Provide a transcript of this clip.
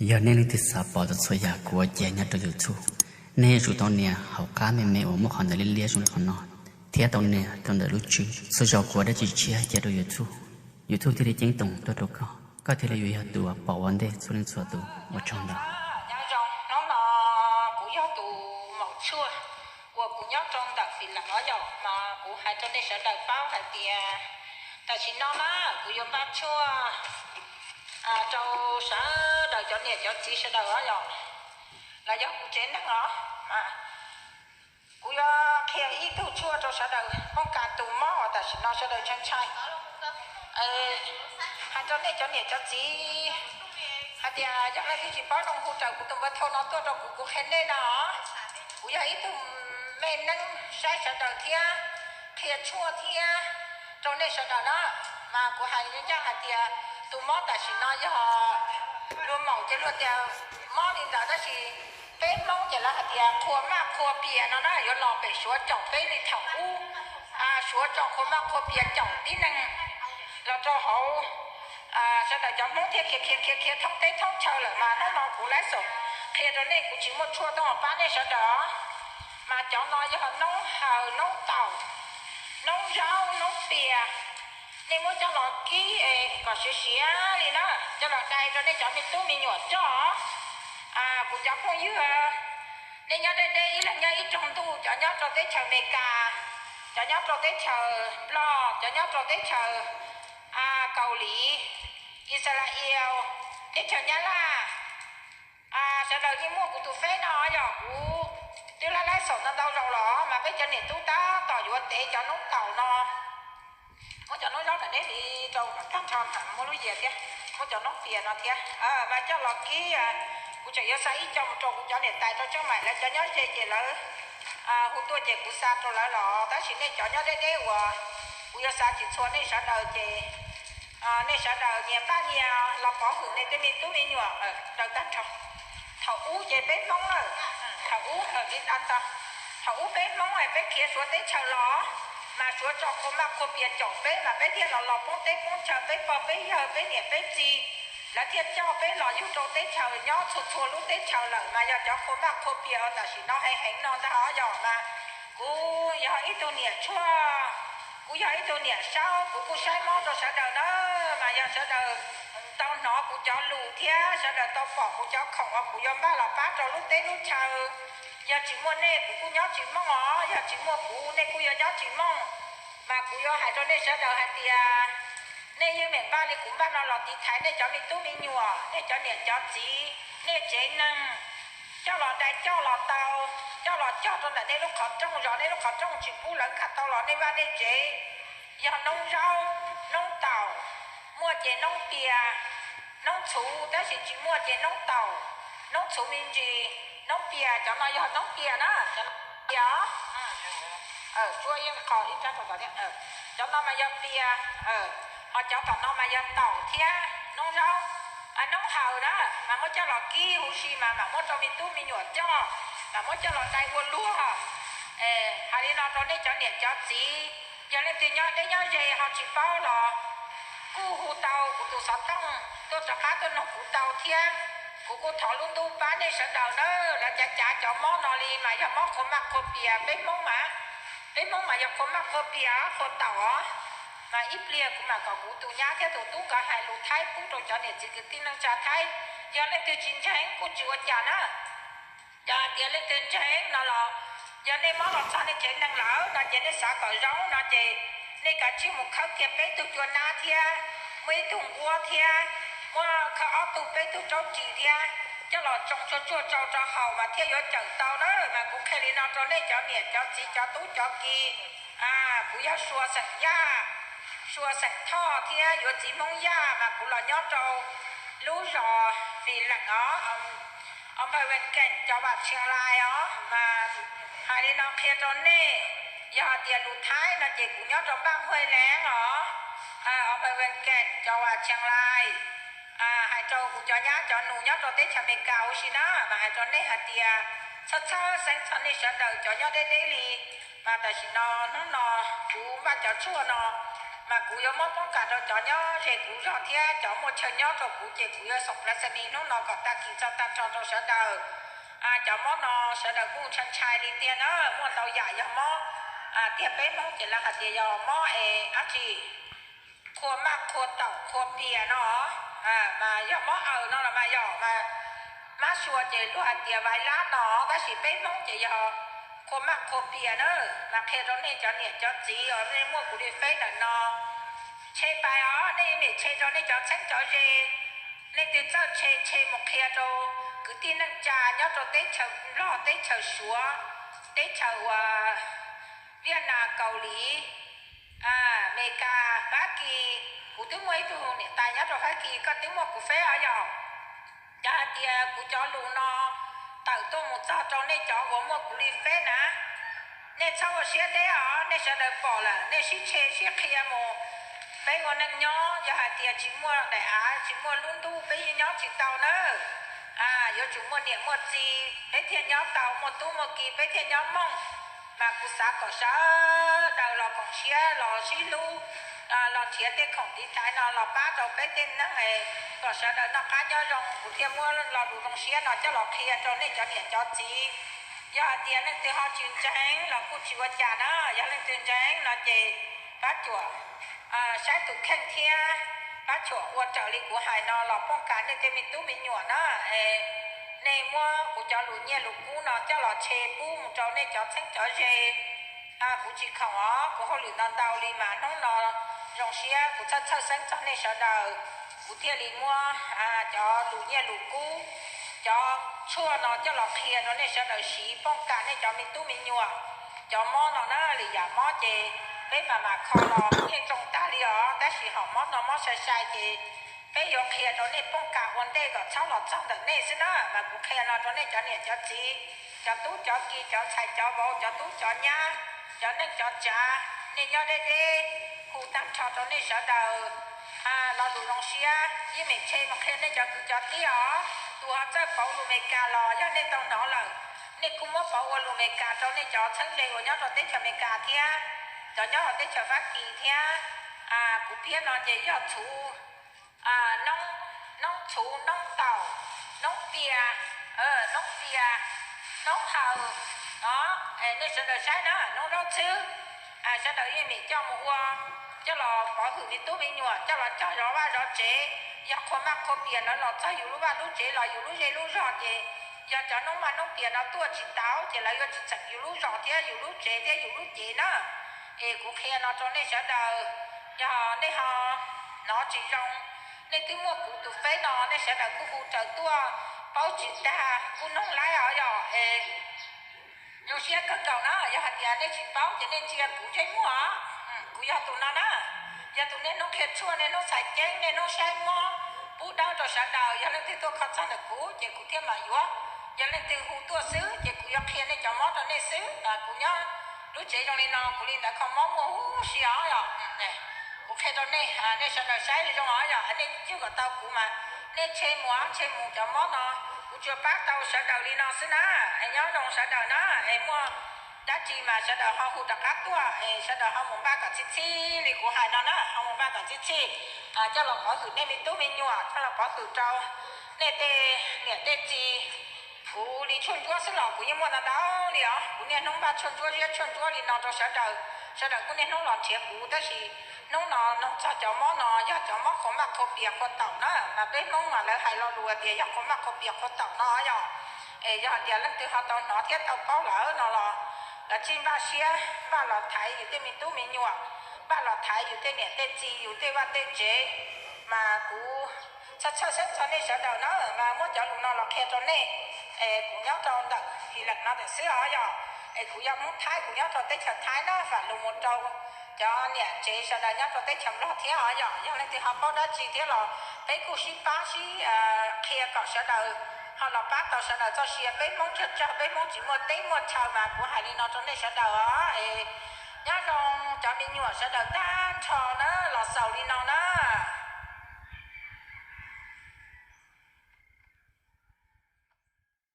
Yog nej leej twg xav pom txhua txhua yam kuv ua cia nyob rau YouTube, nej yuav tsum tau nias hauv qab me me uas muaj qhov ntawv liab liab zoo li qhov no, thiab tau nias rau ntawm lub tswb. Txhua zaus kuv ua dab tsi tshiab cia rau YouTube, YouTube thiaj li ceeb toom tuaj rau koj, koj thiaj li yuav yog tus uas pom ua ntej txhua leej txhua tus. Ua tsaug ntau. Nyob zoo, hnub no kuv yog tus maum tshuaj uas kuv nyob rau ntawm Fis Lees os yom, mas kuv hais rau nej sawv daws paub hais tias tam sim no na kuv yuav npaj tshuaj rau sawv daws cov niam cov txiv sawv daws os yom, los yog kuv tsev neeg os, mas kuv yuav qhia ib tug tshuaj rau sawv daws paub kas tus mob uas tam sim no sawv daws ntshai ntshai. Hais rau nej cov niam cov txiv hais tias yog leej twg tsis paub zoo hu raws kuv tus npawb thau no tuaj rau kuv, kuv qhia nej no. Kuv yog ib tug me neeg saib sawv daws thiab qhia tshuaj thiab rau nej sawv daws na. Mas kuv hais ncaj hais tias tus mob tam sim no yog luag maum ces luag tias mob li ntawd tab sis peb Hmoob ces lawv hais tias qhua maj qhua pias no na, yuav los pem Suav caum peb li thaum ub. Suav tso qhua maj qhua pias caum tib neeg los rau hauv, sawv daws cov Hmoob thiaj khiav khiav khiav khiav thoob teb thoob chaw lawm, mas hnub no kuv laib xaum qhia rau nej, kuv tsis muaj tshuaj tuaj pab nej sawv daws. Mas cov no yog noob hawm, noob taum, noob zaub, noob pias. Nej muab coj los kib es kom siav siav li na, coj los dai rau nej cov me tub me nyuam coj. Kuv cov phooj ywg, nej nyob deb deb ib leeg nyob ib rooj ntuj, cov nyob rau teb chaws Amelikas, cov nyob rau teb chaws Nplog, cov nyob rau teb chaws Kaus Lim, Ixalayees, teb chaws Nyab Laj. Sawv daws yeej muaj kuv tus feb no yog kuv twb laib laib xaum ntau ntau zaus los, mas peb cov niam tub tab tom yuav tev cov noob taum no. Muab cov noob zaub ntawm neb hliv rau tag nrho, muab lub yias thiab, muab cov noob pias no thiab, mas coj los kib. Kuv tseem yuav xa ib co mus rau kuv cov niam tais rau Tsheej Maim, lawv cov nyob ze ces lawv hu tuaj ces kuv xa rau lawv los, tab sis nej cov nyob deb deb uas kuv yuav xa tsis txhua nej sawv daws ces nej sawv daws nyias npaj nyias los pov hwm nej tej me tub me nyuam daws tag nrho. Thaum ub ces peb Hmoob lawm, thaum ub, thaum ub peb Hmoob peb khiav Suav teb chaws los, mas Suav tso qhua maj qhua pias caum peb mas peb thiaj los los poob teb poob chaw, peb pog peb yawg peb niam peb txiv, lawv thiaj coj peb los yug rau teb chaws nyob txhua txhua lub teb chaws lawm, mas yog cov qhua maj qhua pias uas tam sim no heev heev no ntag os yog mas. Kuv yog ib tug niam tshuaj, kuv yog ib tug niam saub, kuv kuj saib mob rau sawv daws na, mas yog sawv daws tau hnov kuv cov lus thiab sawv daws tau pom kuv cov khoom uas kuv yuav npaj los pab rau lub teb lub chaw, yog tsis muaj nej kuv kuj nyob tsis mooj os, yog tsis muaj kuv nej kuj yuav nyob tsis mooj. Mas kuv yuav hais rau nej sawv daws hais tias nej yeej meem npaj li kuv npaj no los tiv thaiv nej cov me tub me nyuam, nej cov niam cov txiv, nej tsev neeg, coj los dai coj los tau, coj los cog rau ntawm nej lub qhov rooj, zov nej lub qhov rooj tsis pub lawv nkag tau los nej vaj nej tsev. Yog noob zaub, noob taum, muaj ces noob pias, noob txhuv, tab sis tsis muaj ces noob taum, noob txhuv me ntsis, noob pias, cov no yog noob pias na, cov no pias os. Cov no mas yog pias, ho cov tom no mas yog taum thiab noob zaub, noob hawm na, mas muab coj los kib huv si mas mam muab rau me tub me nyuam coj, mam muab coj los dai ua luag. Hais li no rau nej cov niam cov txiv, yog leej twg nyob deb nyob ze ho tsis paub los kuj hu tau kuv tus xov tooj tuaj rov qab tuaj noog kuv tau thiab. Kuv kuj thov lub ntuj pab nej sawv daws na, lawv cav cav cov mob no li mas yog mob qhua maj qhua pias, peb Hmoob mas, peb Hmoob mas yog qhua maj qhua pias, qhua taum os. Mas ib pliag kuv mam kom kuv tus nyab thiab tus tub nkawd hais lus Thaib pub rau cov niam txiv kwv tij neej tsa Thaib. Yog leej twg tsis ntseeg kuj tsis ua cas na. Yog hais tias leej twg ntseeg no los, yog nej mob los txog nej tsev neeg lawm no ces nej xav kom zoo no ces nej kav tsij mus khawb kiag peb tug cua nab thiab, muaj ib tug nquab thiab, muaj khawb ob tug peb tug tsaub ris thiab, coj los tsoo tsuag tsuag tsau rau haus mas thiaj yuav cawm tau na. Mas kuv qhia li no rau nej cov niam cov txiv cov tub cov ki. Kuv yog Sua xeem Yaj, Sua xeem Thoj thiab yuav txiv Hmoob Yaj mas kuv los nyob rau lub zos Fis Lees os, Amelikas cov Vam Tsheej Lais os. Mas hais li no qhia rau nej, yog hais tias lus Thaib no ces kuv nyob rau Npaj Huaj Lees os, Amelikas cov Vam Tsheej Lais. Hais rau kuv cov nyab cov nus nyob rau teb chaws Amelikas huv si na, mas hais rau nej hais tias txhawj txhawj xeeb txog nej sawv daws cov nyob deb deb li. Mas tam sim no hnub no kuv npaj cov tshuaj no, Mas kuv yuav muab poob kas rau cov nyob ze kuv zog thiab cov muaj chaw nyob rau kuv ces kuv yuav xoom plav xas nis hnub no kom tag kis txog tag nrho rau sawv daws. Cov mob no sawv daws kuj ntshai ntshai li tiag na, muaj ntau yam yog mob. Tiag peb Hmoob ces lawv hais tias yog mob es dab tsi, qhua maj qhua taum qhua pias no, mas yog mob aws no los mas yog mas mab sua ces luag hais tias vais lab no, tab sis peb Hmoob ces yog qhua maj qhua pias na. Mas qhia rau nej cov niam cov txiv os, nej muaj kuv li feb ntawm no, tshe pais os, nej nim tshe rau nej cov txheeb cov ze. Leej twg txawj tshe, tshe mus qhia rau kwv tij neej tsa nyob rau teb chaws Nplog, teb chaws Suav, teb chaws uas Viaj Nam, Kaus Lim, Amelikas, Fab Kis. Kuv twb muaj ib tug niam tais nyob rau Fab Kis, koj twb muaj kuv feb os yog. Yog hais tias kuv cov lus no tawm tuaj mus txog rau nej cov uas muaj kuv li feb na, nej txhob ua siab deb os, nej sawv daws pom lawm nej sib tshe sib qhia mus. Peb ua neej nyob yog hais tias tsis muaj daim av tsis muaj lub ntuj peb yeej nyob tsis tau nawb. Yuav tsum muaj niam muaj txiv peb thiaj nyob tau, muaj tub muaj ki peb thiaj nyob mooj. Mas kuv xav kom sawv daws los koom siab los sib hlub, los nrhiav tej khoom tiv thaiv no los pab rau peb tej neeg kom sawv daws noj qab nyob zoo. Kuv thiaj muab lo lus zoo siab no coj los qhia rau nej cov niam cov txiv. Yog hais tias leej twg ho tsis ntseeg los kuj tsis ua cas na, yog leej twg ntseeg no ces pab cuam saib tus kheej thiab pab cuam ua raws li kuv hais no los pooj kas nej tej me tub me nyuam na. Nej muab kuv cov lus nyiaj lus kub no coj los tshe pub mus rau nej cov txheeb cov ze. Kuv tsis khoom os, kuv hauj lwm ntau ntau li mas hnub no zoo siab kuv txhawj txhawj xeeb txog nej sawv daws, kuv thiaj li muab cov lus nyiaj lus kub, cov tshuaj no coj los qhia rau nej sawv daws siv pooj kas nej cov me tub me nyuam. Cov mob no na, lwm yam mob ces peb mam mam kho los yeej zoo tag li os, tab sis hom mob no mob sai sai ces peb yuav qhia rau nej pooj kas ua ntej kom txhob los txog ntawm nej xwb na. Mas kuv qhia no rau nej cov niam cov txiv, cov tub cov ki, cov ntxhais cov vauv, cov tub cov nyab, cov neej cov tsav, nej nyob deb deb, hu tag nrho rau nej sawv daws lo lus zoo siab, yeej meem tshe mus qhia nej cov kwv cov tij os. Tus ho txawj pauv lus Amelikas los yog nej tau hnov lawm, nej kuj muab pauv ua lus Amelikas rau nej cov txheeb ze uas nyob rau teb chaws Amelikas thiab cov nyob hauv teb chaws Fab Kis thiab. Kuv piav no ces yog txhuv, noob txhuv, noob taum, noob pias, noob pias, noob haws no. Nej sawv daws saib na, noob zaub txhwb, sawv daws yeej meem coj mus ua, coj los pov hwm me tub me nyuam, coj los cog zov vaj zov tsev. Yog qhua maj qhua pias lawv los txog yus lub vaj lub tsev los yus lub zej lub zog ces yog cov noob maj noob pias no tuaj tsis tau ces lawv yuav tsis txeem yus lub zos thiab yus lub tsev thiab yus lub cev na. Es kuv qhia no rau nej sawv daws, yog nej ho hnov tsis zoo, nej twb muaj kuv tus feb no, nej sawv daws kuj hu raws tuaj, paub tsis tag kuj noog laib os yog. Es zoo siab kawg nkaus na, yog hais tias nej tsis paub ces nej ntsia kuv ntsej muag os. Kuv yog tus no na, yog tus niaj hnub qhia tshuaj, niaj hnub txhais ceeb, niaj hnub saib mob, pub dawb rau sawv daws. Yog leej twg tuaj kho txog ntawm kuv ces kuv thiaj mam yuav. Yog leej twg hu tuaj xwb ces kuv yuav qhia nej cov mob rau nej xwb. Kuv nyob lub tsev zoo li no, kuv li ntawd kho mob muaj huv si os yog. Kuv qhia rau nej, nej sawv daws saib zoo os yog, nej cwj kom tau kuv mas nej tshe mus, tshe mus cov mob no. Kuv tsuas pab tau sawv daws li no xwb na. Es nyob zoo sawv daws na, es muaj dab tsi mas sawv daws ho hu rov qab tuaj, es sawv daws ho mus npaj kom txhij txhij li kuv hais no na, ho mus npaj kom txhij txhij, coj los pov hwm nej me tub me nyuam, coj los pov hwm rau nej tej niam tej txiv. Kuv li tshuaj ntsuab xwb los kuv yeej muaj ntau ntau li os. Kuv niaj hnub npaj tshuaj ntsuab, ziab tshuaj ntsuab li no rau sawv daws, sawv daws kuj niaj hnub los nrhiav kuv, tab sis hnub no noog txog cov mob no yog cov mob qhua maj qhua pias qhua taum na, mas peb Hmoob mas lawv hais lo lus tias yog qhua maj qhua pias qhua taum no yog. Es yog hais tias leej twg ho tau hnov thiab tau paub lawm no los, los tsij npaj siab npaj los thaiv yus tej me tub me nyuam, npaj los thaiv yus tej niam tej txiv, yus tej vaj tej tsev. Mas kuv txhawj txhawj xeeb txog nej sawv daws na, mas muab cov lus no los qhia rau nej. Es kuv nyob rau ntawm His Lees no ntawm xwb os yog. Es kuv yog Hmoob Thaib, kuv nyob rau teb chaws Thaib na, fam lus mus rau cov niam tsev sawv daws nyob rau teb chaws Nplog thiab os yog. Yog leej twg ho paub dab tsi thiab los peb kuj sib pab sib qhia kom sawv daws ho los pab tau sawv daws txoj sia. Peb Hmoob tsawg tsawg, peb Hmoob tsis muaj teb muaj chaw mas kuv hais li no rau nej sawv daws os. Es nyob zoo cov me nyuam sawv daws tag nrho na, los xaus li no na.